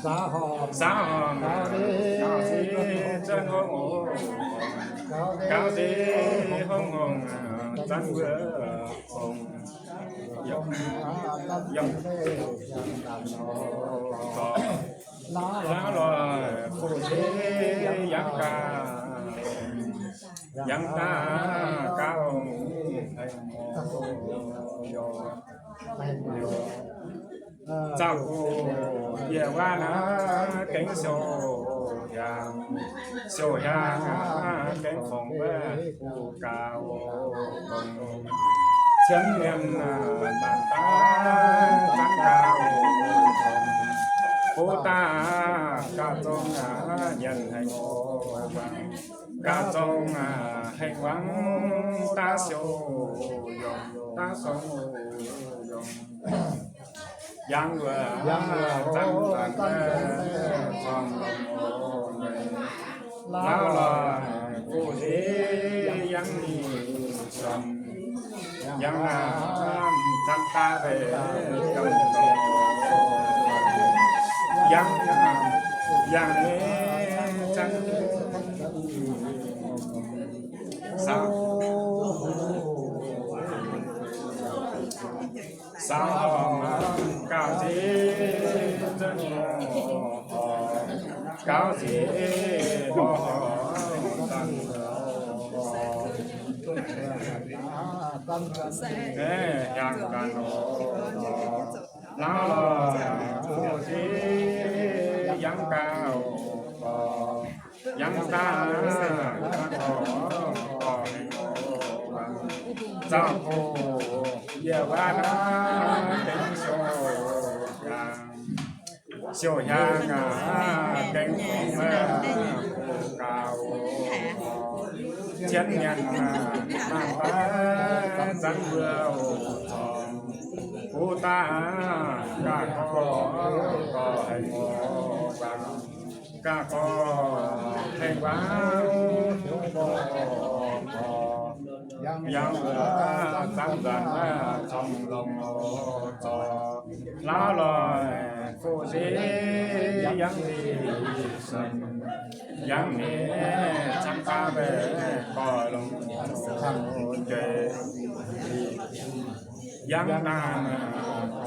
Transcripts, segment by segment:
Sangv horngh, gauh nziex zanv hongh oc. Gauh nziex hongh hongh, zanv wuov hongh. Yiem, yiem, laauv lorh fu-seix yangh gaax, yangh daaih gaax hongh. Zaah guv yie waac naaiv gengh siou hiaangx, siou hiaangx gengh fongc wuov guv gauh. Cien mienh naaic daaih zanv gauh, butv daaih gauh zong nyienx hengx, gauh zong hengx wangv daav siou yongc, daav siou yongc. Yangh wuov zanv zanc zorng longx, laauv lorh fu-seix yangh ninh suonc, yangh naaiv zanv daaih mbenc gamh nziex, yangh, yangh ninh zanv saauv. Saauv horngh gauh nziex zanv horngh, gauh nziex mborqv horngh zanv horngh, hiaangx ganh horngh, laauv lorh fu-seix yangh gauh horngh. Yangh daaih gauh horngh, zaah guv yie waac naaiv gengh siou hiaangx, siou hiaangx gengh fongc guv gauh. Cien mienh maah, zanv wuov zorng, butv daaih gauh gorx, gorx hengx, gauh gorx hengx waac, yangh wuov zanv zanc zorng longx zorc, laauv lorh fu-seix yangh ninh suonc, yangh ninh cangv daaih mbenc gorx longx, cangv daaih, yangh naaiv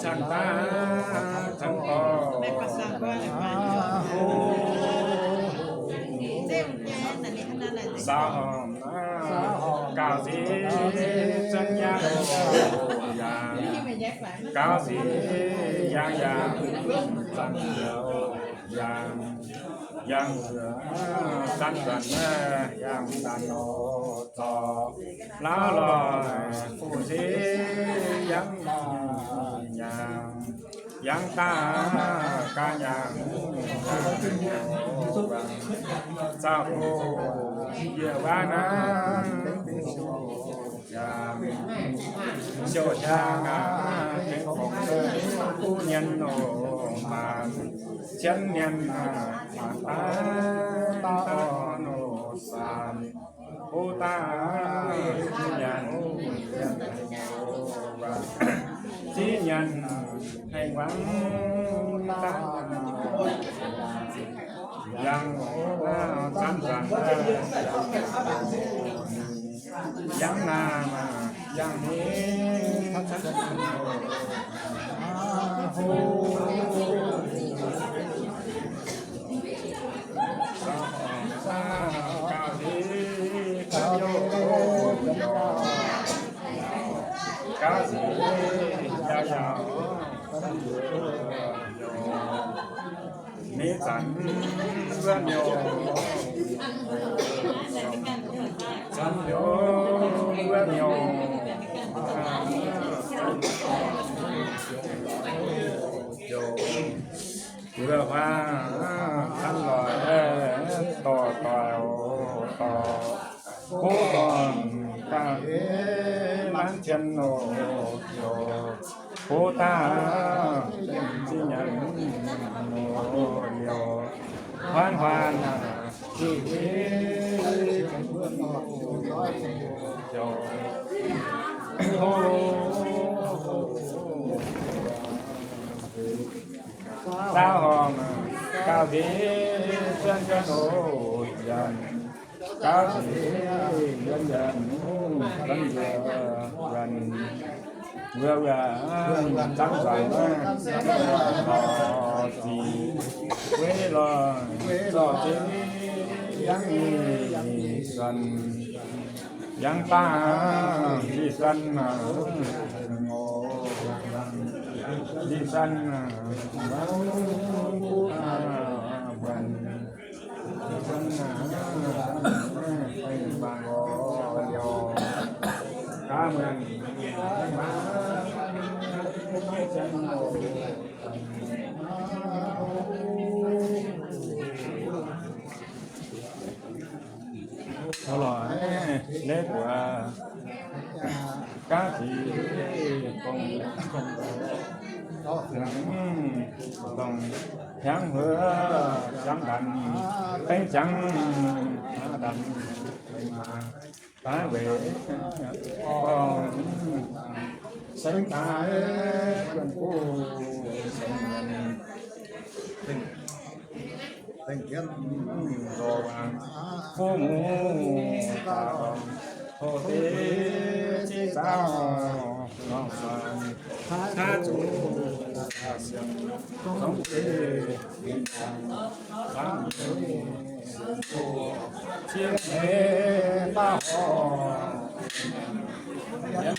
cangv daaih cangv gorx. Saauv horngh gauh nziex zanv yangh, yangh, gauh nziex yangh, yangh zanv yangh, yangh zanv zanc yangh zanc zorc, laauv lorh fu-seix yangh yangh, yangh daaih ganh yangh, zaah guv yie waac naaiv siou hiaangx, siou hiaangx aqv, gengh fongc guv nyienx nor maanc, cien mienh maanc daaih daaih nor saanc, butv daaih nyanc, ziqv nyanc hengx wangv daaih yangh zanv zanc, yangh naaiv, yangh ninh, gauh nziex yauv, gauh nziex yauv, ninh zanc wuov miuc, zanc miuc Wuov hnyouv, wuov huaav, an loic, dorh doic, dorh, gox dorn, ga'ndiev, laanh cien oc, gox daaih, zinh nyanc, liouh, huaan huaan, Zaauv horngh, gauh nziex, juonv juonv oc, nyanc. Gauh nziex, juonv nyanc, juonv nyanc, wuov wuov, zanc zanc, lorz zic, weic lorz, zorqv ziex, yangh ih suonc, yangh daaih ih suonc, ih suonc, Taux lorqc, leh buoz gaav zic dongh, dongh hnyangx huox, hnyangx ndanc, bengv jangx ndanc, daaih weic gorngv, sengx daaih, sengx daaih, Fu-muc daauh, tov deix ziex dauh norm-muonh, haaix zuqc sienx zongv deix, ziex nyeic dauh horc, yiem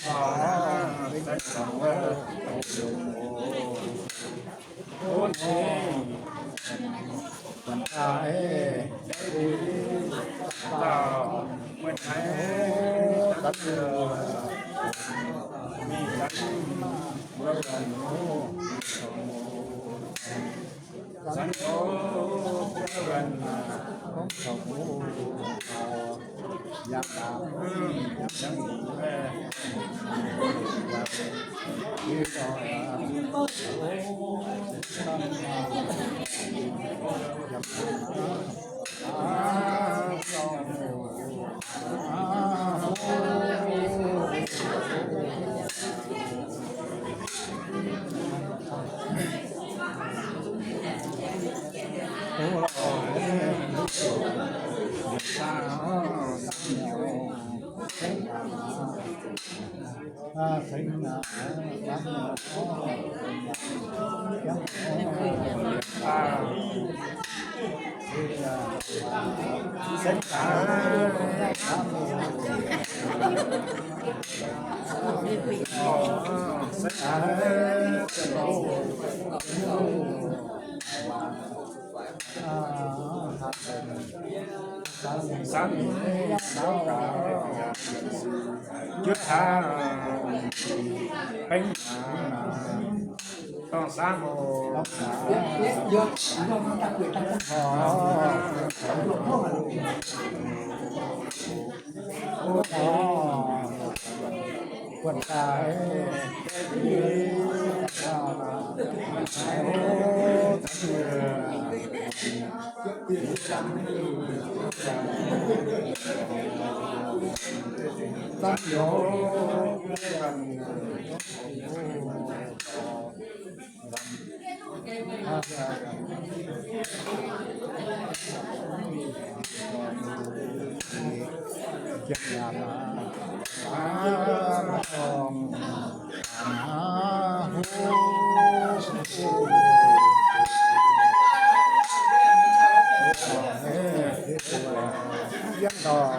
taux,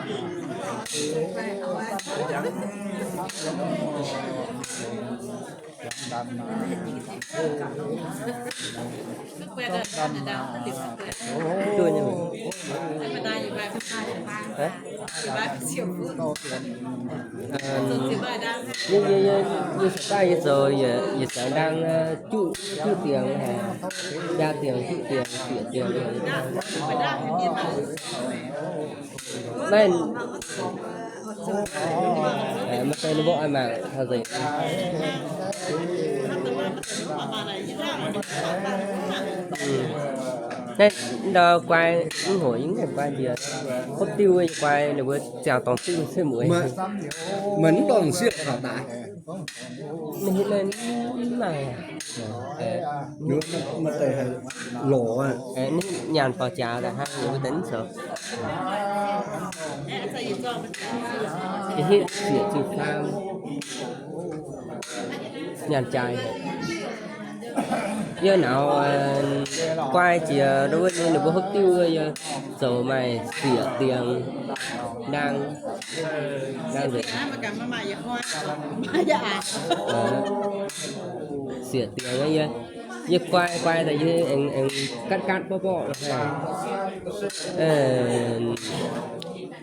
Yie, yie, yie, yie caux daaih yie zoux yietc, yietc ziangx ndaang, juqv, juqv diengx, jaa diengx, juqv diengx, sieqv diengx. Naaiv, maaih deix ninh mbuo oix mangc taux nzengc. Naaiv ndau guai, mv hoc yie mv gaengh guai njiec. Hopv diuh yie guai ninh mbuo ziangh dorngx diuh se mueiz. Meih mv dorngx sieqv taux daaih. Ninh hitv naaiv mv maaih. Ninh nyanc faaux jaax daaih hnangv, ninh mbuo daaih mv zoux. Ninh hitv sieqv zuqc faam. Nyanc jaaix. Yie nauz guai jiex wuov nyei, ninh mbuo hopv diuh yie zoux maaih sieqv diengx, ndaang, ndaang nzengc. Sieqv diengx yie, yie guai guai daaih yie aengx, aengx gatv gatv borqv borqv.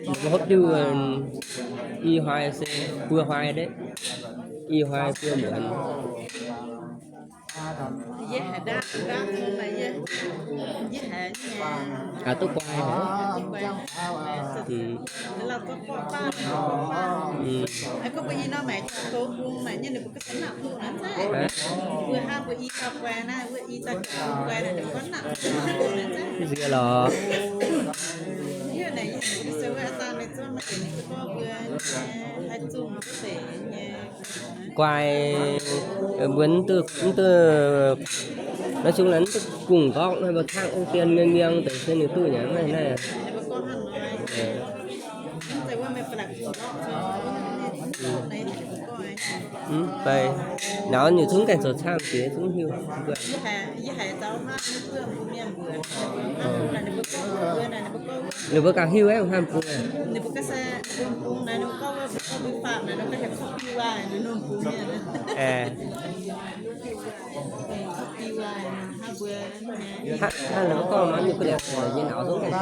Ninh mbuo hopv diuh i hnoi se buo hnoi deix, i hnoi buo muonz. Aa, duqv guai haic. Nziex lorqc. Guai, mbuo mv duqv, mv duqv, nói chung là mv duqv gungh nqorngv, mbuo kangv dien mienh miang deix se ninh duqv nyanc maiv naaiv. Mv baac nauz ninh zungv gaengh zoux camv jiex zungv hiuv. Ninh mbuo gauh hiuv aeqv, hnamv bung. Hnangv naaic mbuo gorngv nor, ninh mbuo liangx nyei nauz zungv gaengh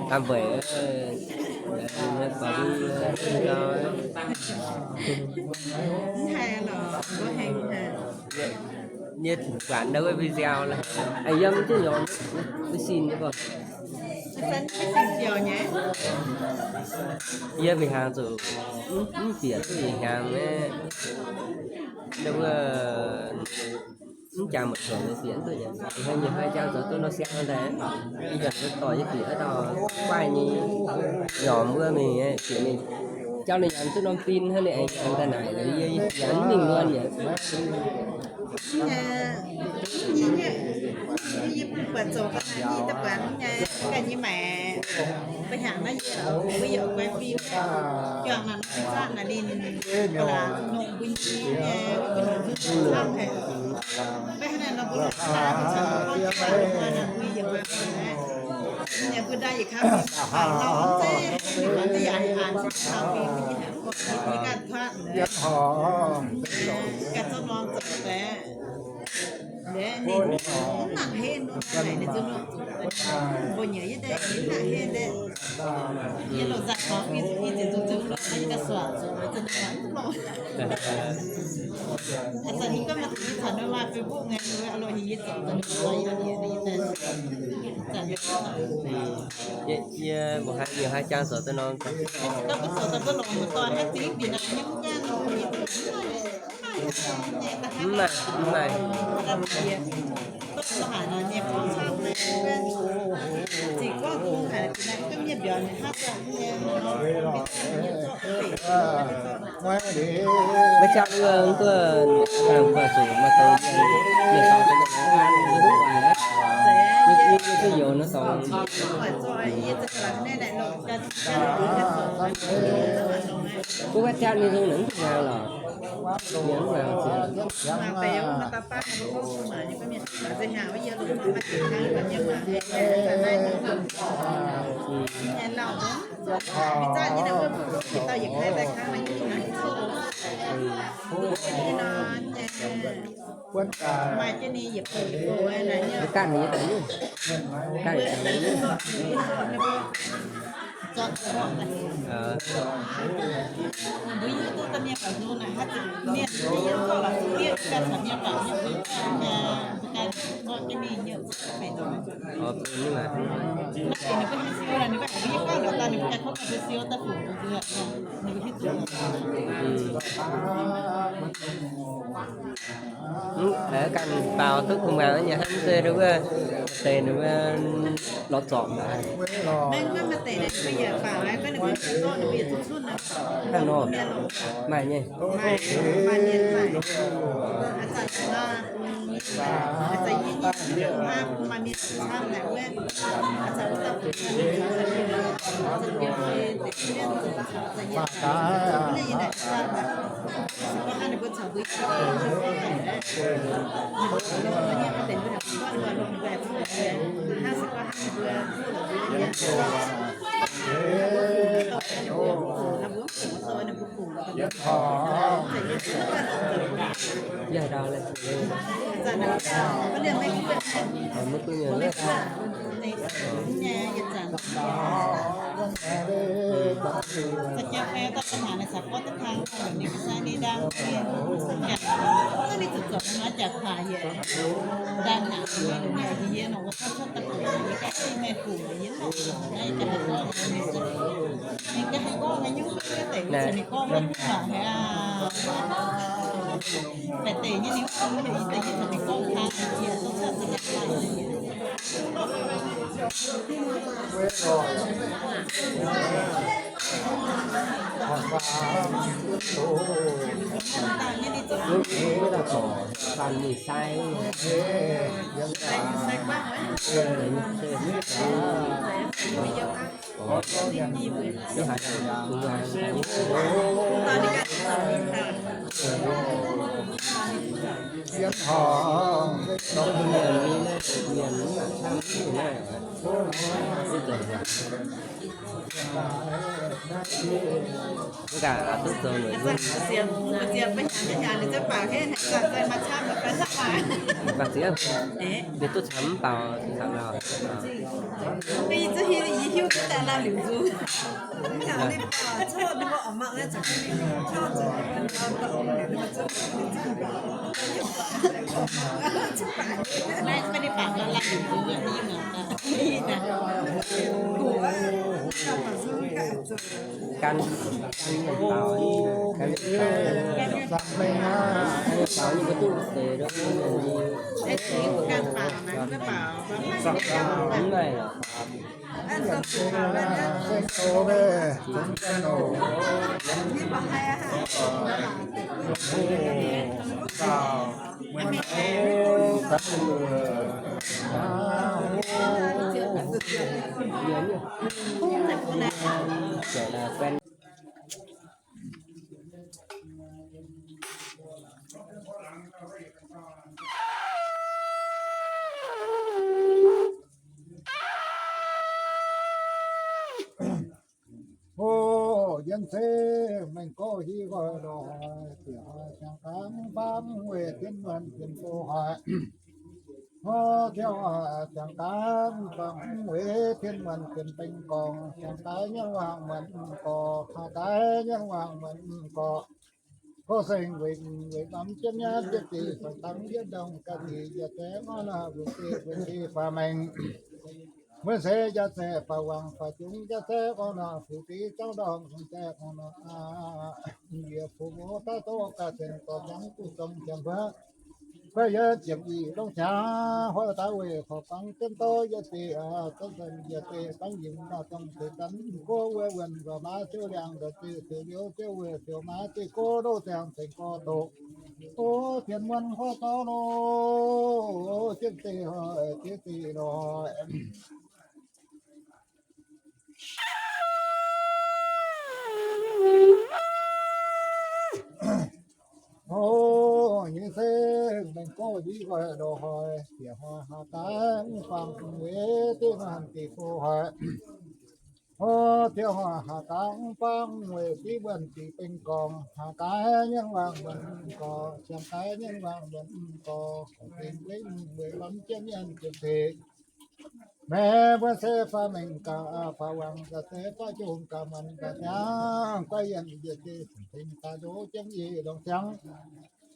Tam weic, yie buatc ndau wuov video leh, yiem jienv yaac maiv sin nyei gorngv. Yie mingh hnaangx zuqc mv bieqc duqv ih hnyangx nyei. Ndau wuov mv jangx mbu'ziex bieqc duqv nyei. Hnoi nyei hnoi jangx zoux duqv nor siang daaih, ih zanc dorh yie bieqc wuov dauh guaih nyei nyormc wuov mingh bieqc mingh jauv ninh nyanc duqv norm fin hnangv, ninh aengx nyanc daaih naaic liuz yie, yie nyanc mv mingh wuov nyei. Yie bun buatc zoux ga'naaiv nyei da'buonc nyei, ga'naaiv nyei maengc. Ba'hnyangx naaiv yie, mbuo yaac guai fim, juangc naaic norm fin zaangv naaic ninh, ba'laqc nongh mbuo nyei, mbuo nongh mbuo camv haic. Maiv hnangv naaiv nor mbuo camv, mbuo yaac guai fim naaiv. Mbuo ndau yietc kang fim, nongh mv zeiz, mbuo yaac haiz caux fim, mbuo yaac guai fim, mbuo ganh cuotv. Ganh zorqv norm zoux deix. Ninh mv nangc henv nor, naaic ninh zungv mbuo nyei yie deix, ninh mv nangc henv deix. Yie longc nzangc taux fim zuqc i ziepc nzunc nzunc nor, yie ganh suonc zuqc, zuqc nor mv longc. Haaix zanc yie gorngv maaih zuqc yie caux ninh maaih Facebook nyei, ninh mbuo loz-hingh yie zoux daaih ninh mbuo yie daaih. Zanc yie, yie mbuo haaix, yie haaix jangx zoux daaih nor, gorngv mbuo zoux daaih mbuo longc muoz-doic maiv zingv bieqc naaic nyei mv gaengh, yie zuqc mv Mv maaih, mv maaih. Maiv qaqv wuov, mv duqv, mv baac zuqc maaih deix mienh, mienh faaux deix mienh an, mv duqv guaix aqv. Yie, yie, yie duqv youz nor dorngx. Mbuo maiv qaqv mingh nzung naaic mv duqv nyaanh lorqc. Mienh mv maaih ziex. Mbuo ganh nyei deix, ganh nyei deix. Orv, ninh mbuo mv ganh baaux duqv kuv muangx nyei hnangv, se wuov deix ninh mbuo lorz zorc haic. Hnangv nor, maaih nyei. Yaac ndau leh, maiv duqv nyei. Mv gaax, duqv zoux noic nzung. Mv baac ziex, ninh duqv camv mv baac camv lauh. Gan, gan mienh baaux, gan mienh baaux, gan mienh baaux nyei mbuo duqv deix nduov mienh nyei. Mv maaih lorqc. Hov, yiem se mengh gorx hiv nqoi lorh, ziec hnoi ziangx gaax mv baac mv weic dienv muonz dienx bou hnoi. Hov, ziouc ziangx gaax mv baac mv weic dienv muonz dienx beng gorngv, ziangx gaax nyanc waac muonz mv gorx, kaaix gaax nyanc waac muonz mv gorx. Gorx seng weic, weic norm jienv nyaah jienv deix, fai dangh jienv ndongh ga'ndiev yietc deix orn weic deix, weic deix faaux mengh. Wuov se jaax-zeih faaux wangc faaux jungx, jaax-zeih orn nor fu'jueiv jauv ndorm, jaax-zeih orn nor aqv. Yie fu mouz daav doqv ga'zengx dorh jangx duqv zong jangx huov. Guaiv yie ziepc nyeic longx qangx, hoiv daaih weic horpc guangc jienv dorv yie zeih, zorqv zengx yie zeih guangc yiem nor zong zeih zanv gox wuov wuonh nqa'haav ziouv liangx ndoqc zeih ziouc liouv ziouv weic ziouc maaih zeih gox ndoqv ziangx zengx gorx doqc. O, zien muonh horv zorqv loh, jienv zeih hoic, jienv zeih loh. O, nyei seng mengh gorngv yie hoic ndoqc hoic, ziouc hoic haaix daaih mv baac weic div muonh diqc bou hoic. O, ziouc hoic haaix daaih mv baac weic div muonh diqc bengx gorngv, haaix daaih nyanc wangc muonh mv gorx, siang daaih nyanc wangc muonh mv gorx, gorqv-zengx weic mv weic lamh jienv mienh jienv zeih. Meih mbuo se faaux mengh gaax, faaux wangc gaax, se faaux jungx gaax, muonh gaax ziangx, guaiv yienh yie zeih cing-cing daaih ndoqv jienv yie longx ziangx.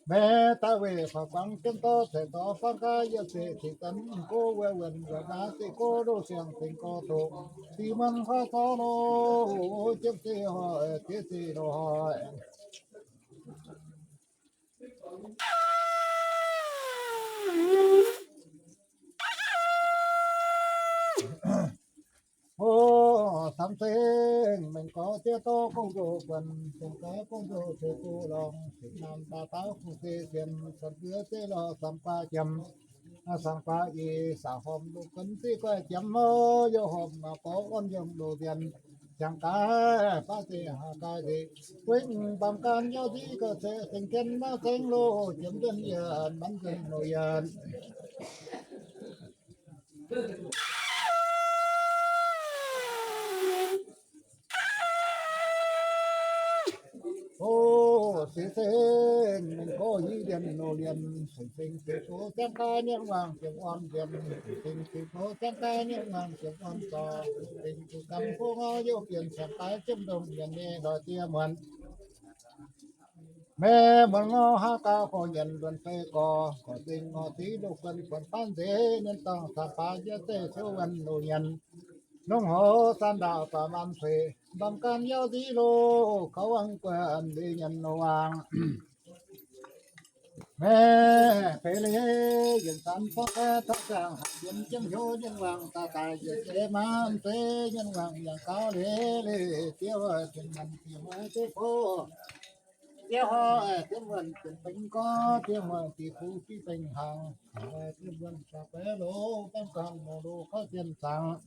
Meih daaih weic faaux guangc jienv dorv ceix dorv fangv gaax yie zeih ceix zanv gox wuov wuonh nqa'haav zeih gox ndoqv ziangx zengx gorx doqc. Div muonh horv zorqv loh, jienv zeih hoic, jienv zeih loh hoic. O, camv seng mengh gorx diev dorv gong ndoqc buonc, siang gaax gong ndoqc ceix duqv longx, ceix naamh daaih taux fu-seix sienx, sanx mbuo zeiv lorh samx baav jiem, samx baav eix, saac horpc loz-guon ziqv guaix jiem, o, youh horpc maac gorx orn yiem loz-nzien, siang gaax baav zeih haaix gaax zeih, gueix mv baamh gan yauv nziv ga'sie ceng jienv maiv zengx loh, jiem jienv yienc manv jienv loz-yienc. O, seix seng mengh gorx yie lienh loz lienh, seix seng seix gox ziangv daaih nyanc wangc ziepc orn mbienc, seix seng seix gox ziangv daaih nyanc wangc ziepc orn zorc, seix seng zuqc gamh gox ngau youh bienh, siang daaih jienv ndongh mienh nyei ndoih diex muonc. Meih muonc ngau haaix gaax gorx nyanc luonx fei gorx, gorqv-zengx ngorc ziv loz-guon buonc faanv nzeix, mienh dorngh camv baac yie zeih siouv wuonh loz-nyanc. Longc houx saanh ndaauh baac maanc sueic, mbaamh gan yauv nziv loh, kaux wangc guaix nzeix nyanc loz-waangc. Meih feix leiz yienc zanc forv gaeqv taux ziangh, haih yiem jienv hnyouv nyanc wangc daaih daaih yietc seix maanc seix nyanc wangc yangh gauh leiz leiz, diev hoic zinh nyanc diex hoic diev gox, diev hoic diev muonh diex bengx gorx, diev hoic diex bengx hnaangx, diev muonh daaih baeqv loz, mbaamh gan mouz loz kaux zinh zaangc.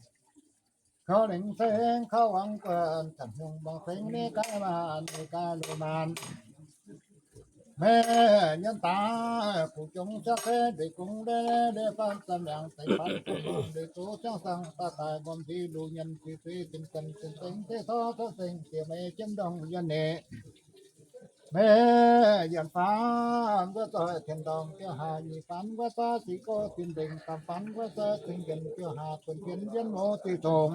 Kaux lengc seng kaux wangc guaix, zanc hnyungc mborngz seng nyei gaax maanc, nyei gaax loz-maanc. Meih nyanc daaih guv jongx jaav se ndeic gong ndeic ndeic faanv zanc miangx deic faanv zanc miangx ndeic zoqc ziangh saangh daaih daaih mbomv nziex loz nyanc ziex zuiz zinh zanc zinh zengx zeiv torv torv zengx diex meix jienv ndongh yienh neic. Meih yietc faanv wuov zoih tien ndorngh biauv haac, nyic faanv wuov zoih ziqc gox zinh ndengc, faam faanv wuov zoih cing njienc biauv haac, buonc jienv yienh mouz diuh zongc.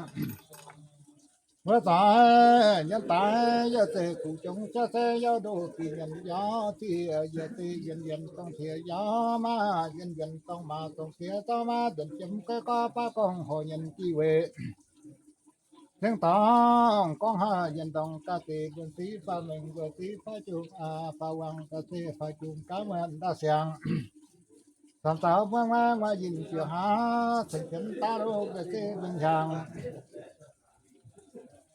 Wuov zoih nyanc daaih yie zeiv guv jongx jaav se yauv ndoh ziex nyanc yauv ziex, yie zeiv yienh yienh dongh ziex yauv maah, yienh yienh dongh maaz dongh ziex zauv maah, nzuonx jiem guaiv gorx baav gorngh hoc nyanc diuh weic. Cingx dorngh gorngv haav yienh ndongh ga'zeic mbuo ziv faah mengh mbuo ziv faah jungx, faah wangc ga'zeic faah jungx gaav muonh ndaaih siangx. Zanc zaux muangv muangv maaih yinh ziouc haav ceng jienv daav loh ga'zeic mengh hnyangx.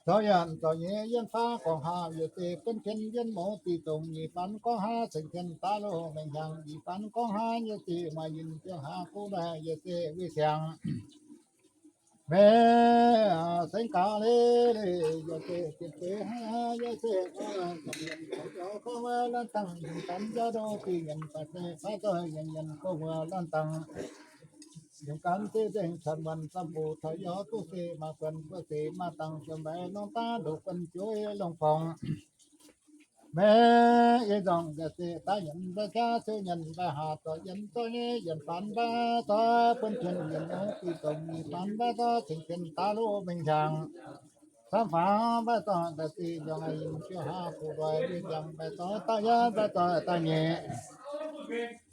Zoux yienh zoux nyeiz yienh faanv gorngv haav yie zeiv buonv jienv yienh mouz diuh zongc, nyic faanv gorngv haav ceng jienv daav loh mengh hnyangx, nyic faanv gorngv haav yie zeiv maaih yinh ziouc haav guv ndaaih yie zeiv weic siangx. Meih sengx gaax leiz leiz yie zeiv zinh zeiv haav yie zeiv gorngv wuov lanv dangh yungz gan yauv ndoh dingh nyanc daaih zeiv baav zoih yienh yienh gorngv wuov lanv dangh. Yungz gan zeiv nzengc caux muonh zam buc taux yauv duqv zeiv maaih buonc buov zeiv maaih dangh ziouc mbaix norm daav ndoqc buonc jueiv longc borngc. Meih yie nzorngc ga'zeic daav nyanc mbaih jaav ziouc nyanc mbaih haac, zorc yienh zorc nyeiz yienh faanv mbaih zorc buonv jienv yienh mouz diuh zongc, nyic faanv mbaih zorc ceng jienv daav loh mengh hnyangx. Camv faanv mbaih zorc ga'zeic nzorngc yinh ziouc haav fuqv ndoih weic ziangx mbaih zorc daaih yaav mbaih zorc daaih nyeic.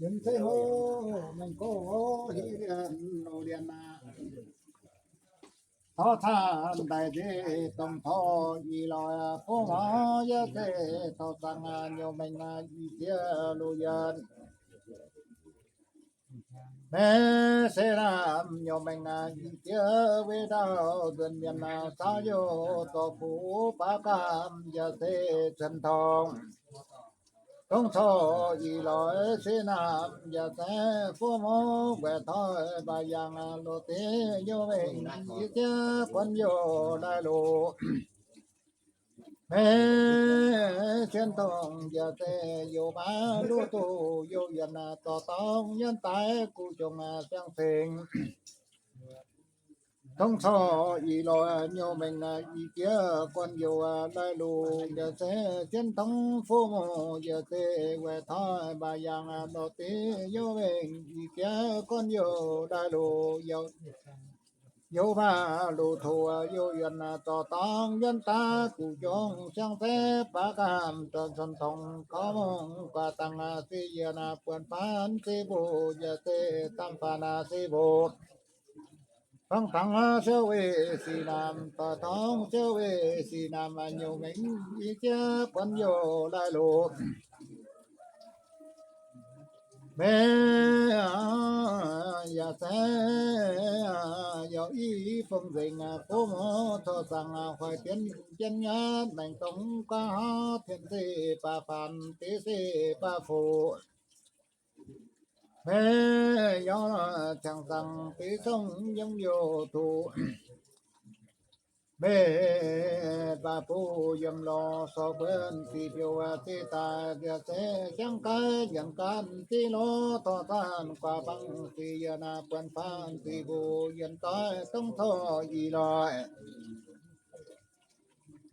Yiem ceix hoc mengh gorx hieh liemh loz liemh aqv. Taux caan daaih nziex dongh taux ih loic bungx hnoi yie zeiz taux zaangc nyouh mengh ih ziex loz yienh. Maiv se naamh nyungc maengc aqv, i jiex weic ndau nzuonx mienh aqv, caux youh zorc fuqv baav gaamh yaac se cien-tong. Dongh corc ih loix se naamh yaac se fuqv mouc guaix toi mbaac yangh loz-deix youh mengh i jiex guon youh daaih loz. Maiv cien-tong yaac se youh baav luv duqv youh yienc zorc dorngx nyienv daaih guv jongc siang-sengx. Dongh corc ih loix nyungc maengc i jiex guon youh daaih loz yaac se cien-tong fuqv mouc yaac se guaix toi mbaac yangh loz-deix youh mengh i jiex guon youh daaih loz youh baav loz-toc youh yienc zorc dorngx nyienv daaih guv jongc siang-sengx baav gaamh dorn cien-tong kouv mongh guaax dangh se yienc buonc faanv se mbuo yaac se daamh faanv se mbuo. Fangx dangx siou weic sic naamh, doix dorngx siou weic sic naamh, nyungc maengc i jiex guon youh daaih loz. Maiv yaac se yaac i fong nzengc, fuqv mouc corc zaangc, hoic dienv jienv nyatv maengc dongh guaav haav tien se baac faanv, deix se baac fuqv. Maiv yaac ciangx zaangc deix zongh yiem youh duqv. Maiv baac buo yiem lorh sorc buonv sic biouv se daaih nziex se jangv gaaiv yienc gaanv ziqv lorh torh zaanv guaax bangc sic yienc buonc faanv sic mbuo yienc doiv dongh corc ih loix.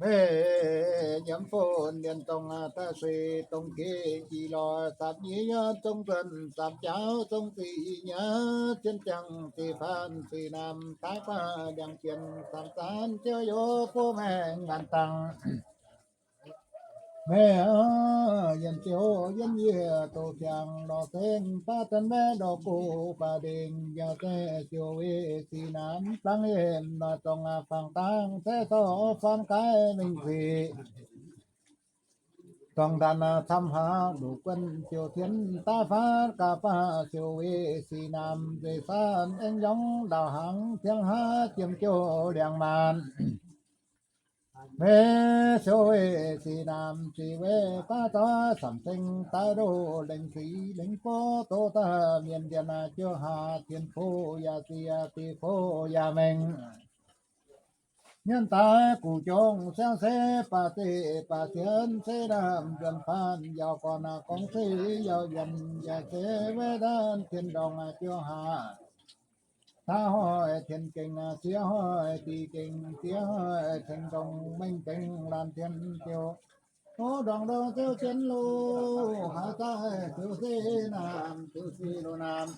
Maiv nyiemv fun mienh dongh daaih suix dongh geh ih loix sapv nyei yaac zong nzuonx sapv jaauv zong ziqc nyei zien jangx sic faanv sic naamh taaix guaax ndiangx-bienx samc zaanv ziouv youh buo maengx ngaanc dangh. Maiv yienh ziouv yienh yie doqc ziangx lorz zengv baav zanc maiv lorz gox baac ndengc yaac se ziouc weic sic naamh bangc yienh maaih zorngh fangx dangh se zorqv faanv gaaiv mingh sic. Dorngh ndanc camv haav luc guonv ziouc cien daav faatv gaax baac ziouc weic sic naamh nzeix saanv aengx yongv ndau-hnaangx tiangv haav jiem jouh liangx maanc. Maiv ziouc weic sic naamh zic weic baav doix samc zengx daaih ndoh lengc sic lengc gox doz daaih mienh ndienh jiu haac tien fuqv yaac ziex dic fuqv yaac mengh. Nyienv daaih guv jongc siang se baac zeiv baac sienx se naamh nzuonx faanv yaac gorn gorngv se yaac yienc yaac se weic naaiv tien ndorngx jiu haac. Daav hoic tien gengh, ziex hoic dic gengh, ziex hoic tengx ndongh mengh dengh laanh tien ziouc. Tov ndorngx ndorngx ziouc jienv loh, haaix daaih ziouc se naamh, ziouc se loz naamh.